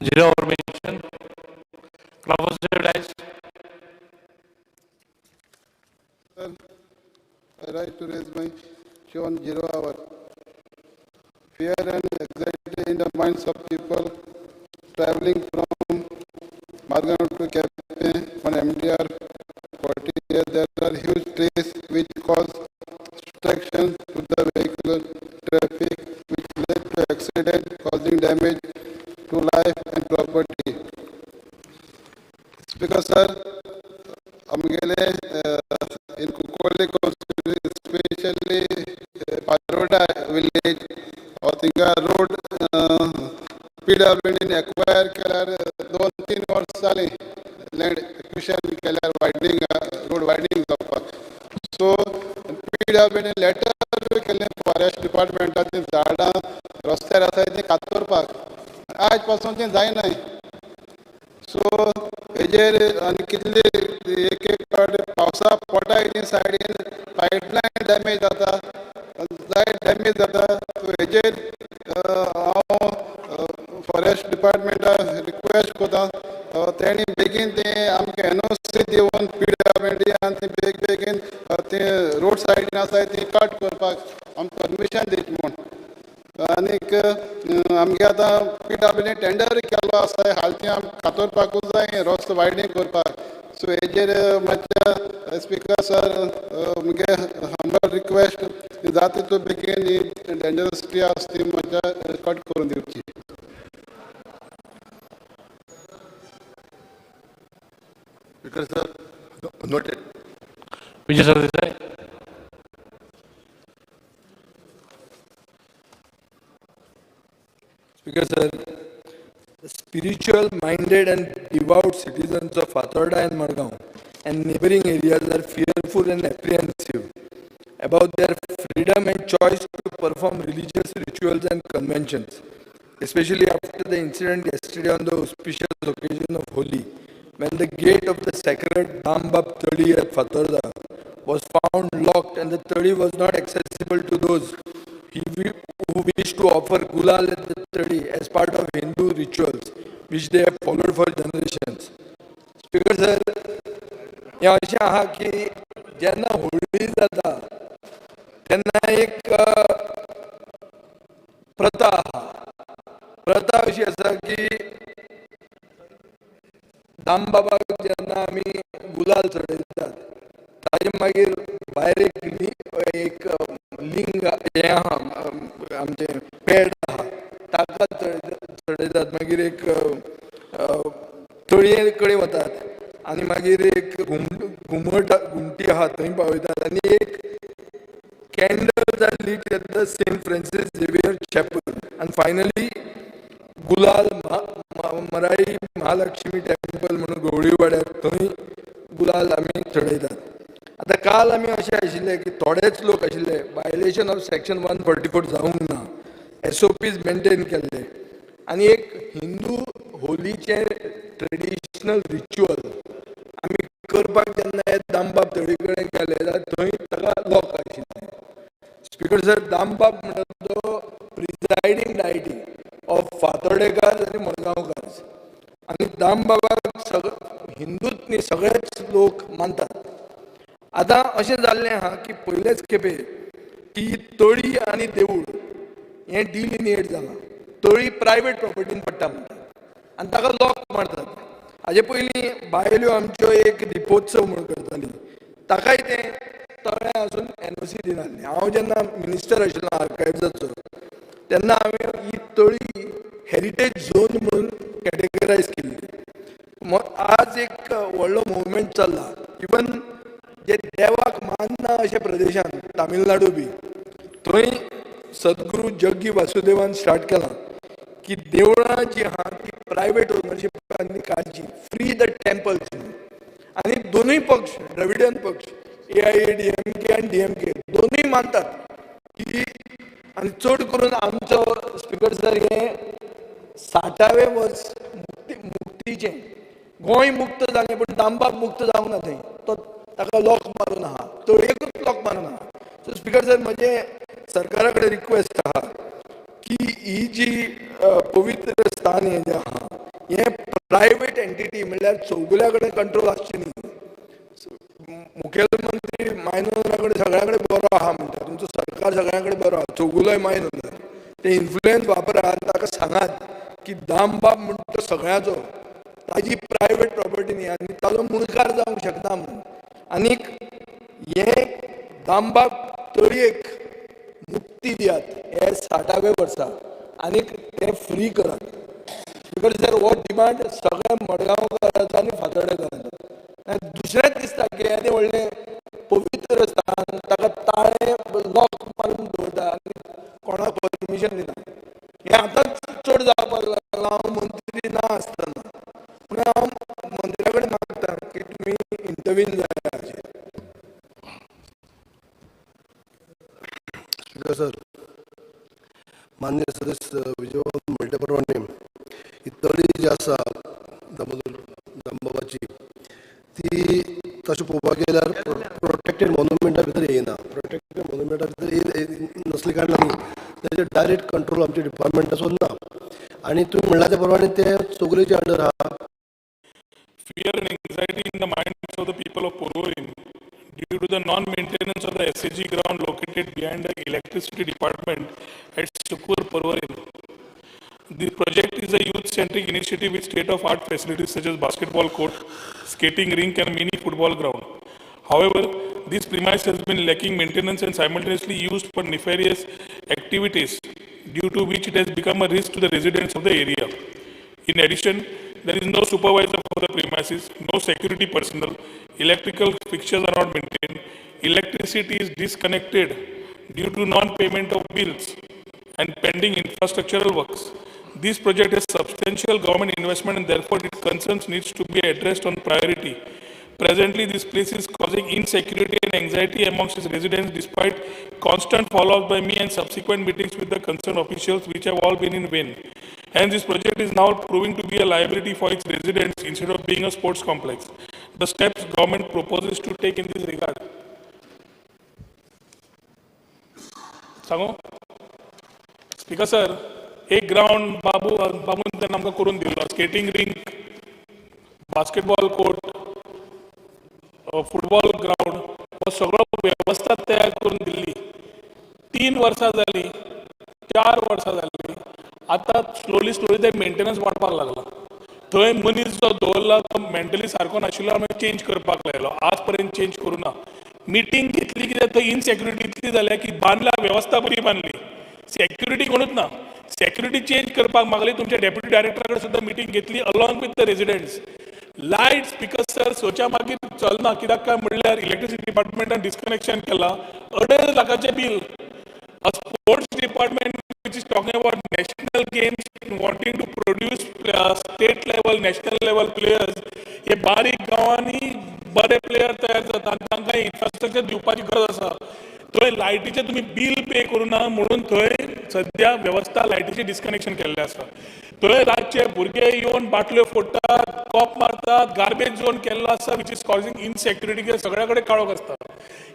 Zero Hour mention. Clerk rise. Sir, I right to raise my issue on 0 hour. Fear and anxiety in the minds of people traveling from Margao to Quepem on MDR 40. There are huge trees which cause obstruction to the vehicular traffic, which led to accident causing damage to life and property. Speaker sir, आमगेले in Cuncolim especially Paroda village थिंगा road पीडब्ल्यूडीन acquire केल्यार 2-3 वर्सां जालीं land acquisition केल्यार वायडनींग, road वायडनींग जावपाक. So पीडब्ल्यूडीन letter केल्लें forest डिपार्टमेंटाचीं झाडां रस्त्यार आसाय तीं कातरपाक, आयज पासून तें जायनाय. सो हेजेर आनी कितले एक एक फावट पावसा पोटाय ती सायडीन पायपलायन डॅमेज जाता, लायट डॅमेज जाता. सो हेजेर हांव फॉरेस्ट डिपार्टमेंटाक रिक्वेस्ट करता, तेणी बेगीन तें आमकां एनओसी दिवन पीडब्ल्यूडी आनी ती बेग बेगीन तें रोड सायडीन आसाय ती कट करपाक आमकां परमिशन दिवची म्हूण. आनीक आमगे आतां पीडब्ल्यूडी टेंडर केल्लो आसा, हाल ती आमकां कातरपाकूच जाय रस्तो वायडनींग करपाक. सो हेजेर मातशें स्पिकर सर मुगे हंबल रिक्वेस्ट जाता तितू बेगीन ही डेंजरस ट्री आसा ती मातशें कट करून दिवची. Speaker sir, noted. Vijay Sardesai. Speaker sir, the spiritual minded and devout citizens of Fatorda and Margao and neighboring areas are fearful and apprehensive about their freedom and choice to perform religious rituals and conventions, especially after the incident yesterday on the auspicious occasion of Holi, when the gate of the sacred Dambab Tali at Fatorda was found locked and the Tali was not accessible to those who wish to offer gulal at the Tali as part of Hindu rituals, which they have followed for generations. Speaker sir, हें अशें आहा की जेन्ना होळी जाता तेन्ना एक प्रथा आहा. प्रथा अशी आसा की दामबाबाक जेन्ना आमी गुलाल चडयतात ताजे मागीर भायर एक लिंग हें आहा, आमचें पेड आहा, ताका चडयतात. मागीर एक तळये कडेन वतात आनी मागीर एक घुमट घुमटी आहा थंय पावयतात आनी एक candles are lit at the Saint Francis Xavier Chapel आनी फायनली गुलाल मराई महालक्ष्मी टेम्पल म्हणून गवळीवाड्यार थंय गुलाल आमी चडयतात. आतां काल आमी अशें आशिल्ले की थोडेच लोक आशिल्ले, वायलेशन ऑफ सेक्शन 144 जावंक ना, एसओपीज मेनटेन केल्ले आनी एक हिंदू होलीचें ट्रेडिशनल रिच्युअल आमी करपाक जेन्ना हे दामबाब तळी कडेन गेले जाल्यार थंय ताका लॉक आशिल्लें. स्पिकर सर, दामबाब म्हणटा तो प्रिजायडींग डायटी ऑफ फातोर्डेकार आनी मडगांवकार आनी दामबाबाक हिंदूच न्ही सगळेच लोक मानतात. आतां अशें जाल्लें आहा की पयलेच खेपे की तळी आनी देवूळ हें डिलिनिएट जालां. तळी प्रायवेट प्रॉपर्टीन पडटा म्हणटात आनी ताका लॉक मारतात. हाजे पयलीं बायल्यो आमच्यो एक दिपोत्सव म्हूण करताली, ताकाय तें तळें आसून एनओसी दिनासली. हांव जेन्ना मिनिस्टर आशिल्लो आर्कायव्साचो तेन्ना हांवें ही तळी हेरिटेज झोन म्हणून कॅटेगरायज केल्ली. आज एक व्हडलो मुवमेंट चल्ला, इवन जे देवाक मानना अशे प्रदेशान तामिळनाडू बी थंय सद्गुरू जग्गी वासुदेवान स्टार्ट केलां की देवळां जी आहा ती प्रायवेट ओनरशिपान काडची, फ्री the temples. आनी दोनूय पक्ष, द्रविडियन पक्ष AIADMK आनी DMK दोनूय मानतात की, आनी चड करून आमचो स्पिकर सर हें 60वें वर्स मुक्तीचें, गोंय मुक्त जालें पूण दामबाब मुक्त जावंक ना, थंय तो ताका लॉक मारून आहा, तळयेकूच लॉक मारून आहा. सो स्पिकर सर, म्हजें सरकारा कडेन रिक्वेस्ट आहा की ही जी पवित्र स्थान हें जें आहा प्रायवेट एंटिटी म्हणल्यार चौगुल्या कडेन कंट्रोल आसची न्ही. मुखेलमंत्री मायनरा कडेन सगळ्या कडेन बरो आहा म्हणटा, तुमचो सरकार सगळ्या कडेन बरो आहा, चौगुलोय मायनर, ते इन्फ्लुयन्स वापरात, ताका सांगात की दामबाब म्हणटा तो सगळ्याचो, ताजी प्रायवेट प्रॉपर्टी न्ही आनी ताजो मुणकार जावंक शकना म्हणून. आनीक हे दामबाब तळयेक मुक्ती दियात हे 60व्या वर्सा आनीक ते फ्री करात. Because sir हो डिमांड सगळ्या मडगांवकाराचो आनी फातोर्डेकारांचो. आनी दुसरेंच दिसता की येदें व्हडलें पवित्र स्थान ताका ताळें लॉक मारून दवरता आनी कोणाक परमिशन दिना. हें आतांच चड जावपाक लागलां हांव मंत्री ना आसतना, पूण हांव मंत्र्या कडेन मागता की तुमी इंटरवीन जाय हाचेर. स्पीकर सर, मान्य सदस्य विजय म्हणटा प्रमाणे ही तळी जी आसा दामोदर दामबाबाची ती तशें पळोवपाक गेल्यार प्रोटेक्टेड मोन्युमेंटा भितर येयना. प्रोटेक्टेड मोन्युमेंटा भितर नसले कारणान ताजेर डायरेक्ट कंट्रोल आमच्या डिपार्टमेंटाचो ना. आनी तुमी म्हणला त्या प्रमाणे ते चौगुलेच्या अंडर आहा. Fear and anxiety in the minds of the people of Porvorim due to the non-maintenance of the SAG ground located behind the electricity department at Sukur, Porvorim. The project is a youth-centric initiative with state-of-art facilities such as basketball court, skating rink and mini football ground. However, this premise has been lacking maintenance and simultaneously used for nefarious activities, due to which it has become a risk to the residents of the area. In addition, there is no supervisor for the premises, no security personnel, electrical fixtures are not maintained, electricity is disconnected due to non-payment of bills and pending infrastructural works. This project has substantial government investment and therefore its concerns needs to be addressed on priority. Presently, this place is causing insecurity and anxiety amongst its residents despite constant follow-up by me and subsequent meetings with the concerned officials, which have all been in vain. And this project is now proving to be a liability for its residents instead of being a sports complex. The steps government proposes to take in this regard. सांगू speaker sir, एक ground बाबू बाबून त्यांना आमकां करून दिलो, skating rink, basketball court, football ground, हो सगळो वेवस्था तयार करून दिल्ली. 3 वर्सां जाली, 4 वर्सां जाली, आतां स्लोली स्लोली ते मेंटेनन्स वाडपाक लागला. थंय मनीस जो दवरला तो मेंटली सारको नाशिल्लो, आमी चेंज करपाक लायलो, आज पर्यंत चेंज करूं ना. मिटींग घेतली कित्याक थंय इनसेक्युरिटी इतली जाल्या की बांदला वेवस्था बरी बांदली, सेक्युरिटी कोणूच ना. सेक्युरिटी चेंज करपाक मागली, तुमच्या डेप्युटी डायरेक्टरा कडेन सुद्दां मिटींग घेतली along with the residents. Light speaker sir सोच्या मागीर चलना, कित्याक काय म्हणल्यार इलेक्ट्रिसिटी डिपार्टमेंटान डिस्कनेक्शन केलां, 2.5 लाखाचें bill. A sports department which is talking about national games, wanting to produce state level, national level players, हे बारीक गांवांनी बरे प्लेयर तयार जाता आनी तांकां इन्फ्रास्ट्रक्चर दिवपाची गरज आसा. थंय लायटीचें तुमी बील पे करूं ना म्हणून थंय सद्या वेवस्था लायटीचें डिस्कनेक्शन केल्लें आसा. थंय रातचे भुरगे येवन बाटल्यो फोडटात, कॉप मारतात, गार्बेज झोन केल्लो आसा which is causing insecurity, सगळ्या कडेन काळोख आसता.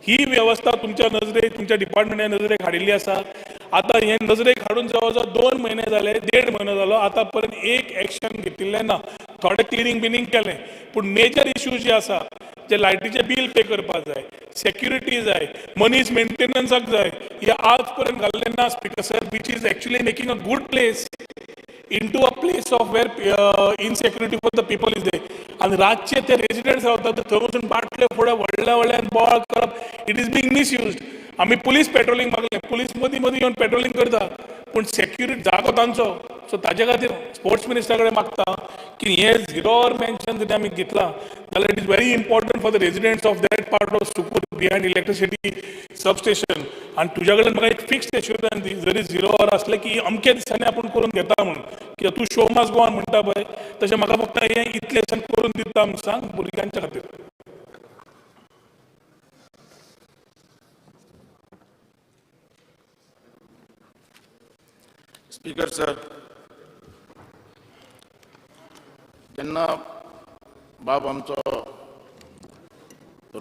ही वेवस्था तुमच्या नजरेक, तुमच्या डिपार्टमेंटा नजरेक हाडिल्ली आसा. आतां हे नजरेक हाडून जवळ जवळ 2 म्हयने जाले, 1.5 म्हयनो जालो, आतां पर्यंत एक एक्शन घेतिल्लें ना. थोडें क्लिनींग बिनींग केलें, पूण मेजर इश्यू जे आसा, जे लायटीचें बील पे करपाक जाय, सेक्युरिटी जाय, मनीस मेंटेनन्साक जाय, हे आज पर्यंत घाल्लें ना speaker sir, which is actually making a good place into a place of where insecurity for the people is there. आनी रातचे ते रेजिडंट्स रावतात थंय वचून बाटल्यो फुडें व्हडल्या व्हडल्यान बोवाळ करप, it is being misused. आमी पुलीस पेट्रोलिंग मागलें, पुलीस मदीं मदीं येवन पेट्रोलिंग करता, पूण सेक्युरिटी जागो तांचो. सो ताजे खातीर स्पोर्ट्स मिनिस्टरा कडेन मागता की हे झिरो our mention जरी आमी घेतलां जाल्यार it is very important for the residents of that part of Sukur behind electricity substation. आनी तुज्या कडेन म्हाका एक फिक्स्ड एश्युरन्स दी, जरी झिरो our आसलें की अमके दिसांनी आपूण करून घेता म्हणून, कित्याक तूं शो मास गोवान म्हणटा पळय तशें म्हाका फक्त हें इतले दिसान करून दिता म्हूण सांग भुरग्यांच्या खातीर. स्पीकर सर, जेन्ना बाब आमचो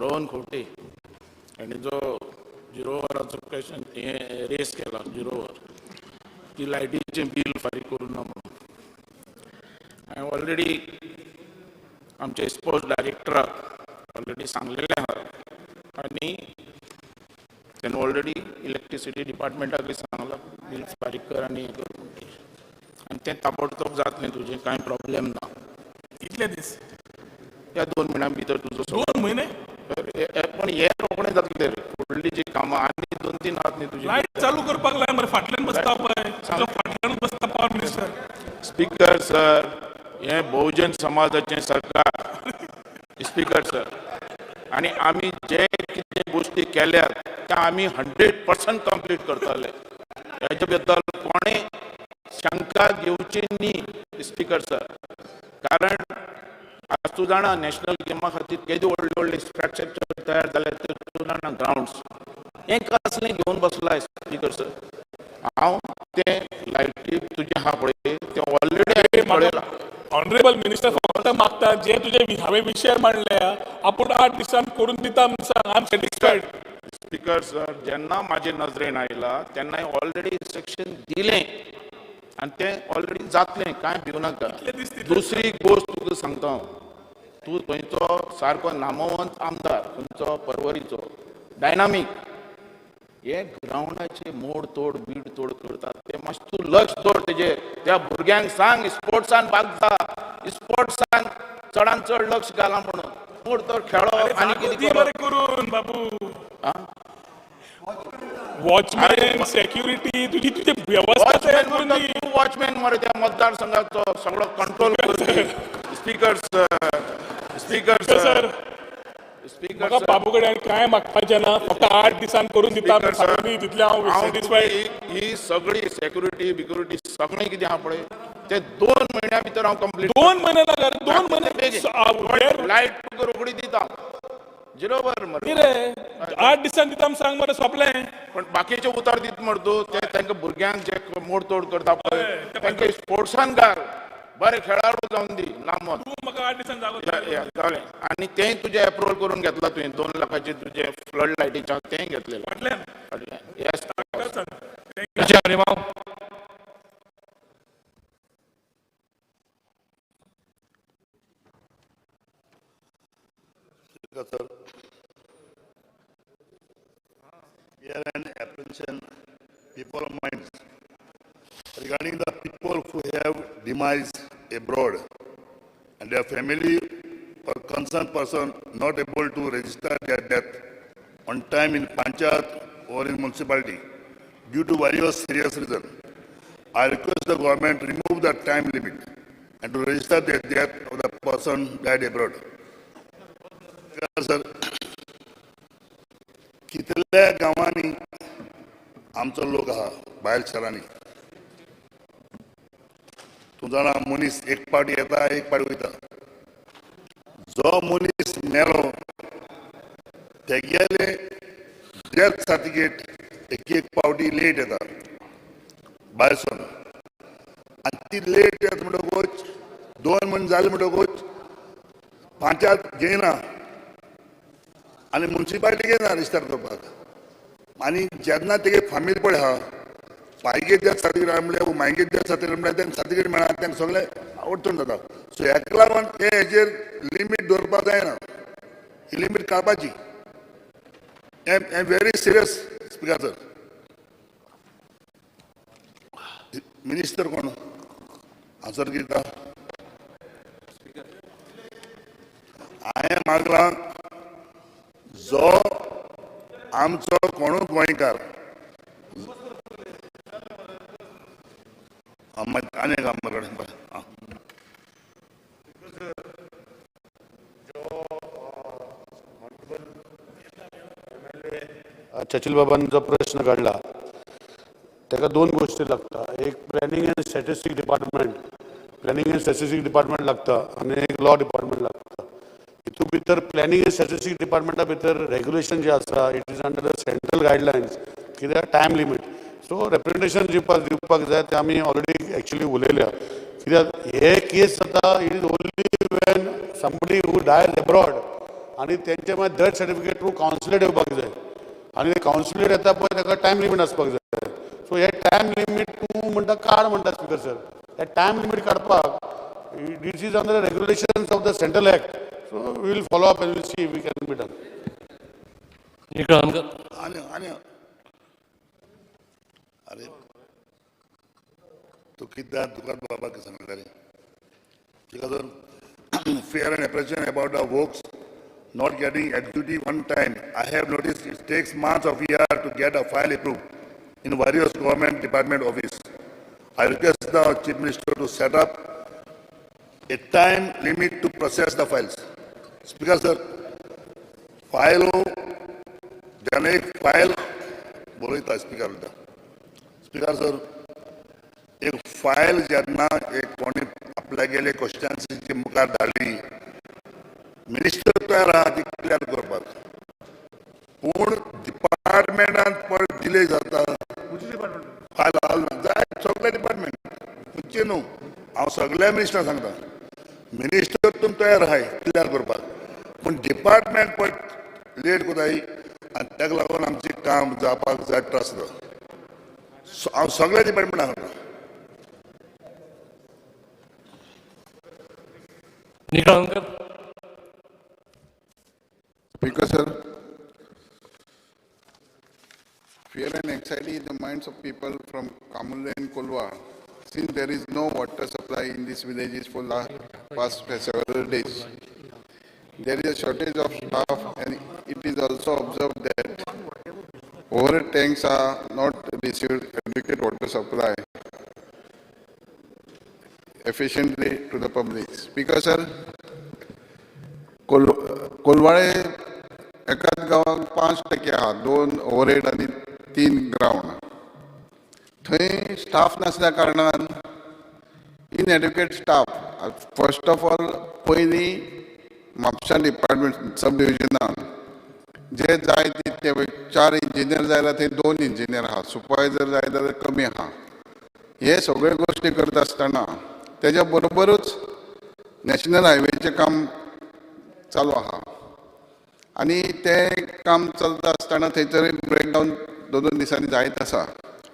रोहन खोटे आनी जो झिरो वराचो क्वेश्चन हें रेस केला झिरो वर की लायटीचें बील फारीक करूं ना म्हणून, हांवें ऑलरेडी आमचे स्पोर्ट्स डायरेक्टराक ऑलरेडी सांगलेलें आहा आनी तेणें ऑलरेडी इलेक्ट्रिसिटी डिपार्टमेंटाकय सांगलां बील फारीक कर आनी हें कर म्हणून. आनी तें ताबडतोब जातलें, तुजें कांय प्रॉब्लेम ना. कितले दीस? ह्या 2 म्हयन्यां भितर तुजो सगळो. 2 म्हयने? पण हे रोखडें जातलें रे, फुडली जी कामां आनी 2-3 आहात न्ही तुजी. लायट चालू करपाक लाय मरे, फाटल्यान बसता पळय तुजो, फाटल्यान बसता पावर मिनिस्टर. स्पीकर सर, हें बहुजन समाजाचें सरकार स्पीकर सर, आनी आमी जे कितें गोश्टी केल्यात त्या आमी 100% कंप्लीट करतले. हेजे बद्दल कोणें शंका घेवची न्ही स्पीकर सर, कारण आज तूं जाणा नॅशनल गेमा खातीर केदी व्हडले व्हडले इन्फ्रास्ट्रक्चर तयार जाले ते तूं जाणा, ग्रावंड्स हें कसलें घेवन बसला स्पीकर सर. हांव तें लायटी तुजें आहा पळय तें ऑलरेडी हांवें पळयलां. ऑनरेबल मिनिस्टर फक्त मागता जे तुजे हांवें विशय मांडल्या आपूण 8 दिसान करून दिता म्हूण सांग. I am satisfied. Speaker sir, जेन्ना म्हाजे नजरेन आयला तेन्ना ऑलरेडी इन्स्ट्रक्शन दिलें आनी तें ऑलरेडी जातलें, कांय भिवू नाका. दुसरी गोश्ट तुका सांगता हांव, तूं थंयचो सारको नामवंत आमदार, खंयचो परवरीचो डायनामीक, हे ग्रावंडाचे मोड तोड बीड तोड करतात ते मातशें तूं लक्ष दवर तेजेर. त्या भुरग्यांक सांग स्पोर्ट्सान भाग जा, स्पोर्ट्सान चडान चड लक्ष घाला म्हणून. मोड तोड खेळप आनी कितें बरें करून बाबू, वॉचमॅन सेक्युरिटी तुजी तुजी वेवस्था तयार करून दी. तूं वॉचमॅन मरे त्या मतदारसंघाचो सगळो कंट्रोल करपी. Speaker sir, speaker sir, speaker म्हाका सर, बाबू कडेन कांय मागपाचें ना, फक्त 8 दिसान करून दिता तितलें हांव सॅटिस्फायड. ही सगळी सेक्युरिटी बिक्युरिटी सगळें कितें आहा पळय ते 2 म्हयन्या भितर हांव कंप्लीट. 2 म्हयने नाका, 2 म्हयने लायट तुका रोखडी दिता बरोबर मरे. 8 दिसान दिता म्हूण सांग मरे, सोंपलें. पण बाकीचे उतार दित मरे तूं, ते तांकां भुरग्यांक जे मोडतोड करता पळय तांकां स्पोर्ट्सान घाल, बरे खेळाडू जावन दी नामवंत. तूं म्हाका 8 दिसान जागो जालें. आनी तेंय तुजें एप्रुवल करून घेतलां तुवें, 2 लाखाचें तुजें फ्लड लायटीचें तेंय घेतलेलें फाटल्यान. येस. Sir, here an apprehension people minds regarding the people who have demise abroad and their family or concerned person not able to register their death on time in panchayat or in municipality due to various serious reasons. I request the government to remove the time limit and to register the death of the person died abroad. Sir, कितल्या गांवांनी आमचो लोक आहा भायर शारांनी, तूं जाणा मनीस एक पावटी येता एक पावटी वयता. जो मनीस मेलो तेगेले डेथ सर्टिफिकेट एक एक पावटी लेट येता भायर सून, आनी ती लेट येता म्हणटकूच 2 म्हयने जाले म्हणटकूच पंचायत घेयना आनी मुन्सिपालिटी घेयना रजिस्टर करपाक. आनी जेन्ना तेगे फामील पळय आहा पायगे डेथ सर्टिफिकेट म्हणल्यार मायगे डेथ सर्टिफिकेट म्हणल्यार तांकां सर्टिफिकेट मेळना, तांकां सगळें अडचण जाता. सो हेका लागून हे हेजेर लिमीट दवरपाक जायना, ही लिमीट काडपाची. हें very serious speaker sir. Minister कोण आन्सर दिता? हांवें मागलां जो आमचो कोणूय गोंयकार आनी एक आमदार कडेन चर्चिल बाबान जो प्रश्न काडला ताका 2 गोश्टी लागता. एक planning and statistic department, planning and statistic department लागता आनी एक लॉ डिपार्टमेंट लागता. हितून भितर प्लॅनिंग एंड स्टॅटिस्टीक डिपार्टमेंटा भितर रेग्युलेशन जें आसा it is under the central guidelines, कित्याक टायम लिमीट. सो रेप्रेजेंटेशन दिवपाक जाय तें आमी ऑलरेडी एक्चुली उलयल्या. कित्याक हे केस जाता it is only when somebody who dies abroad आनी तेंचे मागीर डेथ सर्टिफिकेट थ्रू कावन्सिलेट येवपाक जाय आनी कावन्सिलेट येता पळय ताका टायम लिमीट आसपाक जाय. सो हे टायम लिमीट तूं म्हणटा काड म्हणटा स्पीकर सर, हे टायम लिमीट काडपाक This is under regulations of the central act, so we will follow up and will see we can be done. आनी आनी अरे तूं कित्याक तुका बाबा सांगता रे. Because fear and apprehension about the works not getting executed on time. I have noticed it takes months of year to get a file approved in various government department office. I request the Chief Minister to set up a time limit to process the files. Speaker sir, file जेन्ना एक file बरयता speaker उलयता. Speaker sir, एक file जेन्ना एक कोणी आपल्यागेले questions मुखार धाडली, minister तयार आहा ती क्लियर करपाक, पूण डिपार्टमेंटान परत डिले जाता. फायल जाय सगळे डिपार्टमेंट खंयचे न्हू, हांव सगळ्या मिनिस्टरांक सांगता, मिनिस्टर तुमी तयार आहाय क्लियर करपाक, पूण डिपार्टमेंट परत लेट करताय आनी ताका लागून आमचें काम जावपाक जाय त्रास जाता. हांव सगळ्या डिपार्टमेंटाक सांगता. Nikolkar. Speaker sir, fear and anxiety in the minds of people from Camurlim and Colva, since there is no water supply in these villages for the past several days. There is a shortage of staff, and it is also observed that overhead tanks are not received adequate water supply efficiently to the public. Speaker sir, Colvale एकाच गांवाक 5% आहा, 2 overhead आनी 3 ground. थंय staff नासल्या कारणान inadequate staff. First of all पयलीं Mapusa department सब डिविजनान जे जाय तितले 4 इंजिनियर जाय जाल्यार थंय 2 इंजिनियर आहा, सुपरवायजर जाय जाल्यार कमी आहा. हे सगळे गोश्टी करता आसतना तेज्या बरोबरूच नॅशनल हायवेचें काम चालू आहा आनी तें काम चलता आसतना थंयसर ब्रेकडावन 2-2 दिसांनी जायत आसा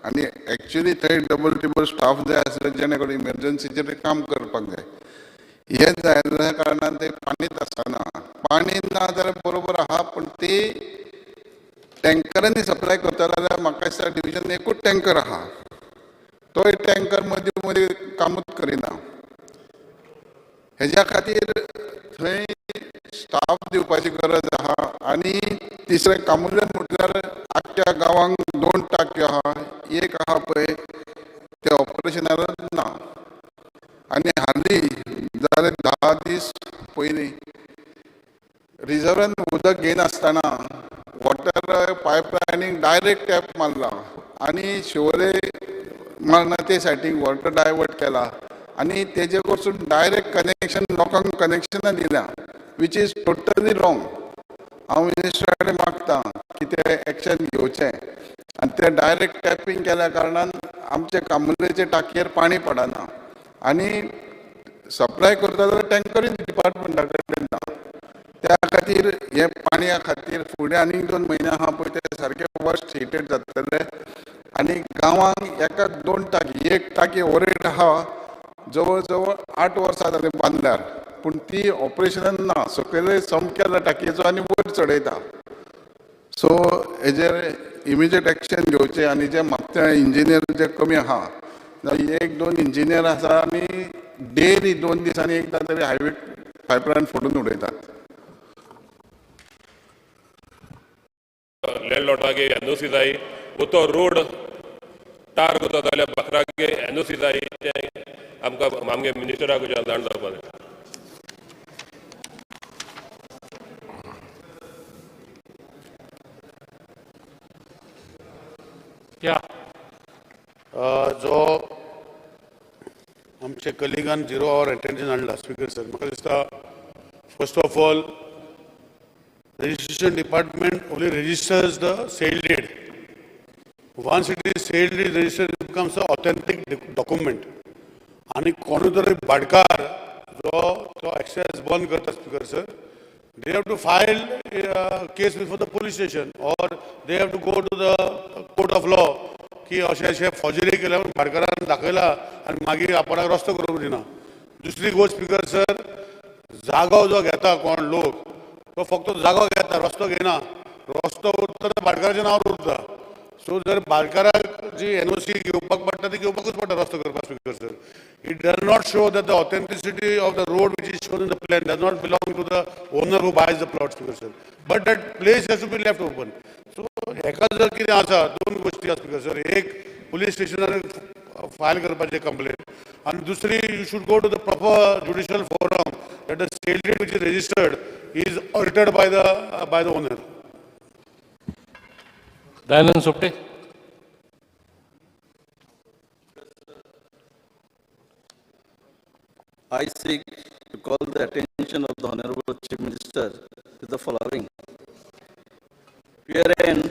आनी एक्चुली थंय डबल ट्रिबल स्टाफ जाय आसलो जेणे करून इमर्जन्सीचेर काम करपाक जाय. हें जायना कारणान तें पाणीच आसना. पाणी ना जाल्यार बरोबर आहा, पूण ती टँकरांनी सप्लाय करता जाल्यार म्हाका दिसता डिविजन एकूच टँकर आहा, तोय टँकर मदीं मदीं कामूच करिना. हेज्या खातीर थंय स्टाफ दिवपाची गरज आहा. आनी तिसरें कामुर्ले म्हटल्यार आख्ख्या गांवांक 2 टाक्यो आहा, एक आहा पळय तें ऑपरेशनारच ना. आनी हालीं जाल्यार 10 दीस पयलीं रिजर्वान उदक घेयनासतना वॉटर पायपलायनीक डायरेक्ट टॅप मारला आनी शिवोले मारना ते सायडीक वॉटर डायवर्ट केला आनी तेजे कडसून डायरेक्ट कनेक्शन लोकांक कनेक्शनां दिल्या, which is totally wrong. हांव मिनिस्टरा कडेन मागता की ते एक्शन घेवचें आनी ते डायरेक्ट टॅपींग केल्या कारणान आमचे कामुर्लेचे टाकयेर पाणी पडना आनी सप्लाय करता जाल्यार टँकरूय डिपार्टमेंटा कडेन ना. त्या खातीर हे पाणया खातीर फुडें आनीक 2 म्हयने आहा पळय ते सारके वर्स्ट हिटेड जातले आनी गांवांक एकाक 2 टाकी, एक टाकी ओरेड आहा जवळ जवळ 8 वर्सां जालीं बांदल्यार, पूण ती ऑपरेशनान ना, सकयले संप केला टाकयेचो आनी वयर चडयता. सो हेजेर इमिजिएट एक्शन घेवचें आनी जे म्हापशा इंजिनियर जे कमी आहा, 1-2 इंजिनियर आसा आनी डेली 2 दिसांनी एकदां तरी हायवे पायपलायन फोडून उडयतात. लँडलॉर्डागे एनओसी जाय, वो तो रोड टार करता जाल्यार बाकरागे एनओसी जाय, तें आमकां आमगे मिनिस्टराक जाण जावपाक जाय. या जो आमचे कलिगान 0 our attention हाडला स्पीकर सर, म्हाका दिसता first of all registration department only registers the sale deed. Once it is sale deed registered, it becomes an authentic document. आनी कोणूय तरी भाटकार जो तो एक्सेस बंद करता speaker sir, they have to file a case before the police station or they have to go to the court of law की अशें अशें फॉर्जरी केल्या म्हणून भाटकारान दाखयला आनी मागीर आपणाक रस्तो करूंक दिना. दुसरी गोश्ट स्पीकर सर, जागो जो घेता कोण लोक तो फक्त जागो घेता, रस्तो घेना. रस्तो उरता तो भाटकाराच्या नांवार उरता. सो जर भाटकाराक जी एनओसी घेवपाक पडटा ती घेवपाकूच पडटा रस्तो करपाक speaker sir. It does not show that the authenticity of the road which is shown in the plan does not belong to the owner who buys the plot speaker sir, but that place has to be left open. So हेका जर कितें आसा, दोन गोश्टी आसा speaker sir. एक, police स्टेशनार file करपाचें कंप्लेन, आनी दुसरी, you should go to the proper judicial forum that the sale deed which is registered is altered by the owner. Dayanand Sopte. I seek to call the attention of the Honorable Chief Minister to the following. Fear and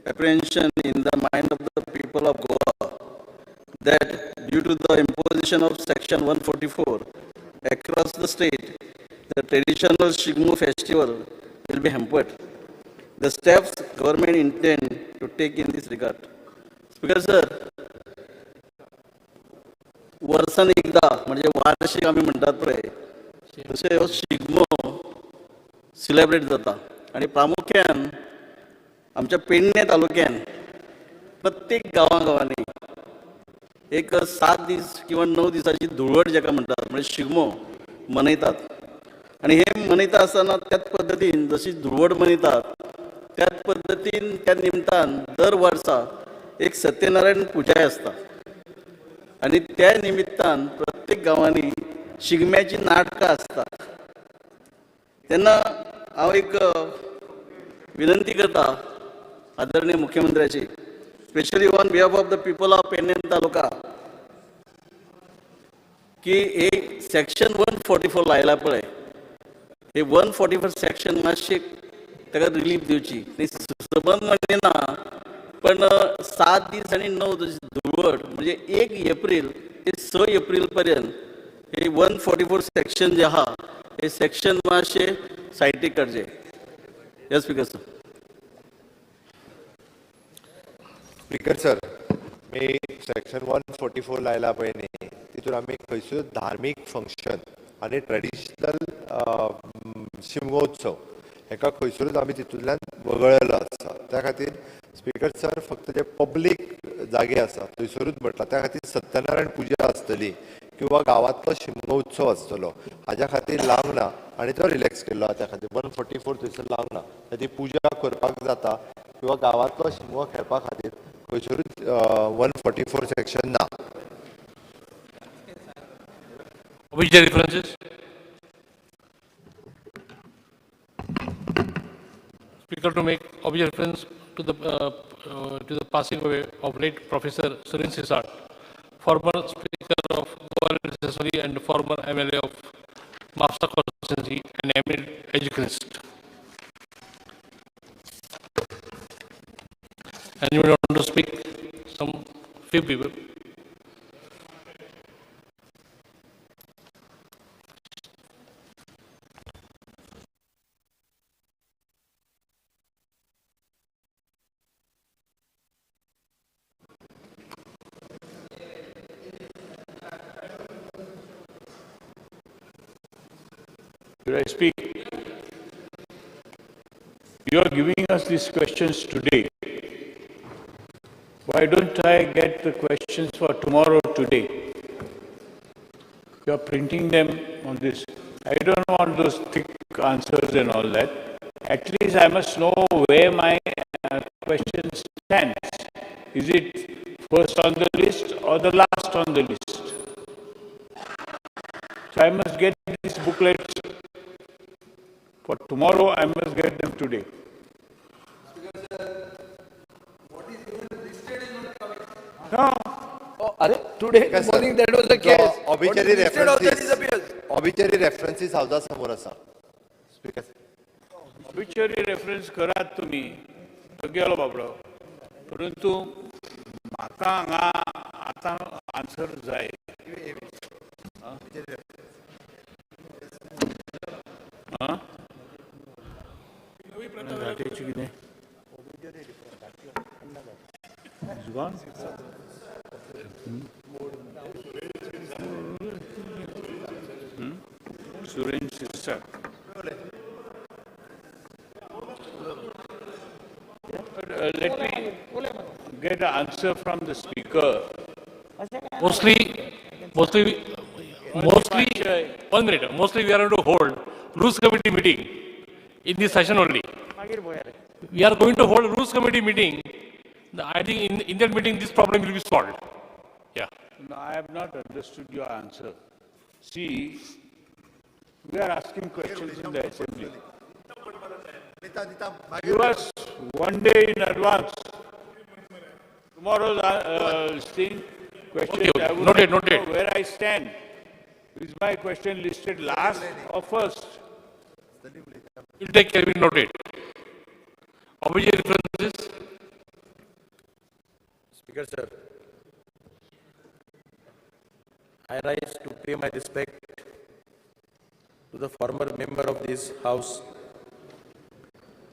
apprehension in the mind of the people of Goa that due to the imposition of Section 144 across the state, the traditional Shigmo festival will be hampered. The steps government intend to take in this regard. Speaker sir, वर्सान एकदा म्हणजे वार्षिक आमी म्हणटात पळय तशें हो Shigmo celebrate जाता आनी प्रामुख्यान आमच्या पेडणे तालुक्यान प्रत्येक गांवां गांवांनी एक 7 दीस किंवा 9 दिसाची धुळवट जाका म्हणटात म्हणजे शिगमो मनयतात. आनी हे मनयता आसतना त्याच पद्दतीन जशी धुळवट मनयतात त्याच पद्दतीन त्या निमतान दर वर्सा एक सत्यनारायण पुजाय आसता आनी त्या निमित्तान प्रत्येक गांवांनी शिगम्याची नाटकां आसतात. तेन्ना हांव एक विनंती करता आदरणीय मुख्यमंत्र्याची, specially on behalf of the people of Pernem taluka, की हे सेक्शन 144 लायला पळय, हे 144 सेक्शन मातशें ताका रिलीफ दिवची. न्ही सबंद म्हणजे ना, पण 7 दीस आनी 9 दीस धुळवट म्हणजे 1 एप्रील ते 6 एप्रील पर्यंत हे 144 सेक्शन जे आहा हे सेक्शन मातशें सायटीक काडचें. Yes speaker sir. Speaker sir, मी सेक्शन 144 लायला पळय न्ही, तितून आमी खंयसर धार्मीक फंक्शन आनी ट्रेडिशनल शिमगोत्सव हेका खंयसरूच आमी तितूंतल्यान वगळलेलो आसा. त्या खातीर स्पीकर सर, फक्त जे पब्लीक जागे आसा थंयसरूच म्हटलां. त्या खातीर सत्यनारायण पुजा आसतली किंवा गांवांतलो शिमगो उत्सव आसतलो हाज्या खातीर लावंक ना आनी तो रिलॅक्स केल्लो आहा. त्या खातीर 144 थंयसर लावंक ना. ती पुजा करपाक जाता किंवा गांवांतलो शिमगो खेळपा खातीर खंयसरूच 144 सेक्शन ना. Obituary references. Speaker to make obituary reference to the passing away of late Professor Surin Sisat, former Speaker of Goa Assembly and former MLA of Mapsa constituency and eminent educationist. Anyone want to speak? Some few people. Should I speak? You are giving us these questions today. Why don't I get the questions for tomorrow today? You are printing them on this. I don't want those thick answers and all that. At least I must know where my question stands. Is it first on the list or the last on the list? So I must get these booklets for tomorrow, I must get them today. No. Arey, today Yes, sir. Morning that was the case. What is Obituary listed also references. Disappears. Obituary references हावजा समोर आसा speaker. ऑबिच्युअरी reference करात तुमी, तो गेलो बाबडो, परंतु म्हाका हांगा आतां आन्सर जाय. आं? आं? घाट्याची कितें? It's gone? Shirsat. Let me get an answer from the speaker. Mostly, 1 minute. Mostly we are going to hold Rules Committee meeting in this session only. We are going to hold Rules Committee meeting. I think in that meeting this problem will be solved. Yeah. No, I have not understood your answer. See, we are asking questions in the assembly. Give us 1 day in advance. Tomorrow's thing, question. Okay. I would Noted, like to noted. know where I stand. Is my question listed last or first? We'll take care, we'll note it. Obligatory references. Speaker, sir, I rise to pay my respect to the former member of this house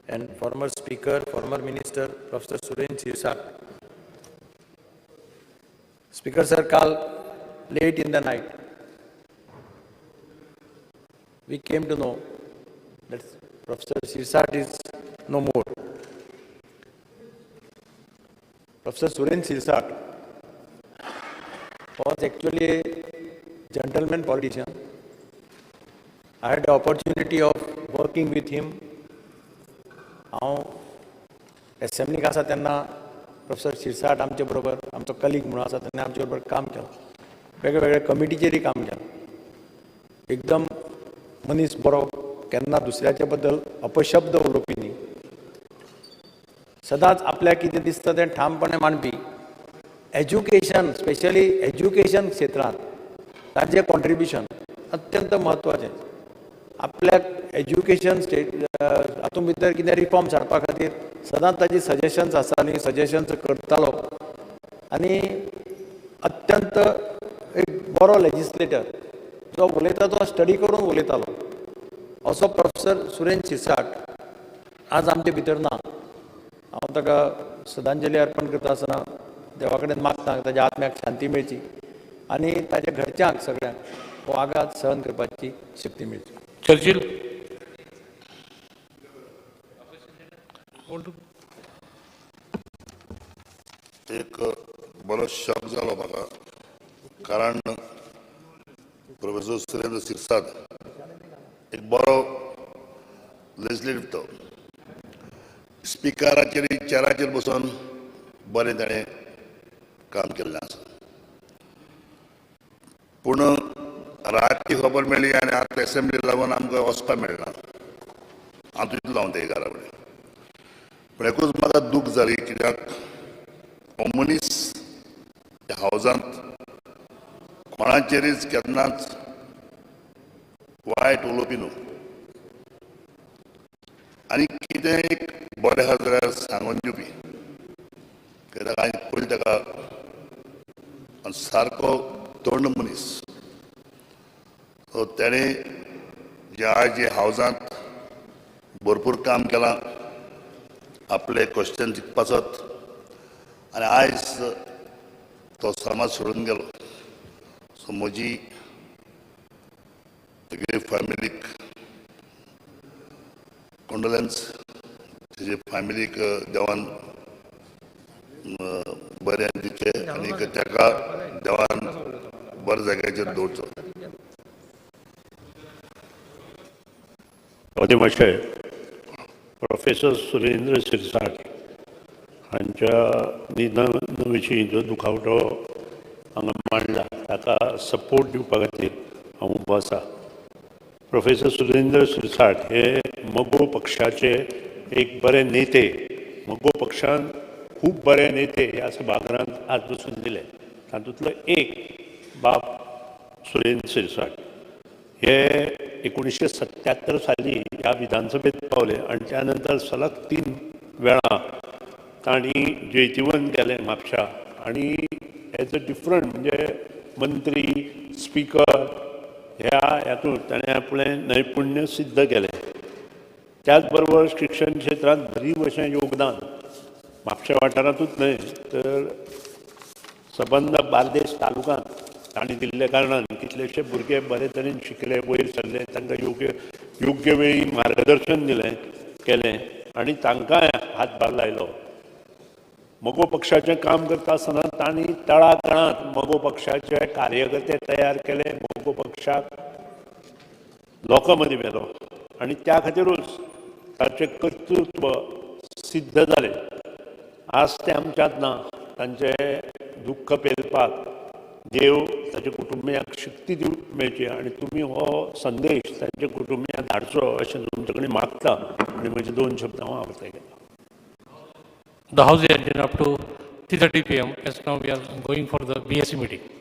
and former speaker, former minister, Professor Suren Shirsat. Speaker, sir, call late in the night, we came to know that Professor Shirsat is no more. Professor Suren Shirsat was actually a gentleman politician. I had the opportunity of working with him. हांव एसेंब्लीक आसा तेन्ना professor Shirsat आमचे बरोबर आमचो colleague म्हणून आसा तेन्ना आमचे बरोबर काम केलां, वेगळे वेगळे कमिटीचेरय काम केलां. एकदम मनीस बरो, केन्ना दुसऱ्याच्या बद्दल अपशब्द उलोवपी न्ही, सदांच आपल्याक कितें दिसता तें ठामपणे मांडपी. एज्युकेशन, स्पेशली एज्युकेशन क्षेत्रांत ताजें कॉन्ट्रिब्युशन अत्यंत म्हत्वाचें. आपल्याक एज्युकेशन स्टेट हातूंत भितर कितें रिफॉर्म्स हाडपा खातीर सदांच ताजी सजेशन्स आसतालीं, सजेशन्स करतालो आनी अत्यंत एक बरो लेजिस्लेटर, जो उलयता तो स्टडी करून उलयतालो. असो प्रोफेसर सुरेन शिरसाट आज आमचे भितर ना. हांव ताका श्रद्धांजली अर्पण करता आसतना देवा कडेन मागता ताज्या आत्म्याक शांती मेळची आनी ताज्या घरच्यांक सगळ्यांक हो आघात सहन करपाची शक्ती मेळची. चर्चिल. एक बरो शॉक जालो म्हाका, कारण प्रोफेसर सुरेंद्र शिरसाट एक बरो लेजिस्लेटिव्ह, तो स्पिकराचेर चेराचेर बसून बरें ताणें काम केल्लें आसा. पूण राती खबर मेळ्ळी आनी आतां एसेंब्ली लागून आमकां वचपाक मेळना, हांव तितलो हांव ते घरा कडेन. पूण एकूच म्हाका दूख जाली, कित्याक हो मनीस त्या हावजांत कोणाचेरीच केन्नाच वायट उलोवपी न्हू आनी कितें एक बरें आसा जाल्यार सांगून दिवपी. कित्याक हांवें पयलीं ताका सारको तोंड मनीस, सो तेणें जे आयज हावजांत भरपूर काम केलां आपले क्वेश्चन पासत, आनी आयज तो समाज सोडून गेलो. सो म्हजी तेगे फॅमिलीक कंडोलन्स, तेजे फॅमिलीक देवान बरें दिवचें आनी ताका देवान बऱ्या जाग्याचेर दवरचो. मातशें प्रोफेसर सुरेंद्र शिरसाट हांच्या निधना विशीं जो दुखावटो हांगा मांडला ताका सपोर्ट दिवपा खातीर हांव उबो आसा. प्रोफेसर सुरेंद्र शिरसाट हे मगो पक्षाचे एक बरे नेते, मगो पक्षान खूब बरे नेते ह्या सभाघरांत आज बसून दिले, तातूंतलो एक बाब सुरेंद्र शिरसाट हे 1977 साली ह्या विधानसभेत पावले आनी त्या नंतर सलग 3 वेळा तांणी जैतिवंत केलें म्हापशा आनी एज अ डिफरंट म्हणजे मंत्री, स्पिकर ह्या हातूंत ताणें आपलें नैपुण्य सिद्ध केलें. त्याच बरोबर शिक्षण क्षेत्रांत भरीव अशें योगदान म्हापशा वाठारांतूच न्हय तर सबंद बार्देश तालुक्यांत तांणी दिल्ल्या कारणान कितलेशे भुरगे बरे तरेन शिकले, वयर सरले, तांकां योग्य योग्य वेळी मार्गदर्शन दिलें केलें आनी तांकांय हातभार लायलो. मगो पक्षाचें काम करता आसतना तांणी तळागाळांत मगो पक्षाचे कार्यकर्ते तयार केले, मगो पक्षाक लोकां मदीं व्हेलो आनी त्या खातीरूच ताचें कर्तृत्व सिद्ध जालें. आज ते आमच्यांत ना. तांचें दुख्ख पेलपाक देव ताच्या कुटुंबियांक शक्ती दिवंक मेळची आनी तुमी हो संदेश तांच्या कुटुंबियांक धाडचो अशें तुमचे कडेन मागता आनी म्हजे दोन शब्द हांव आपणायता. The House is adjourned up to 3:30 p.m. As now we are going for the BSc meeting.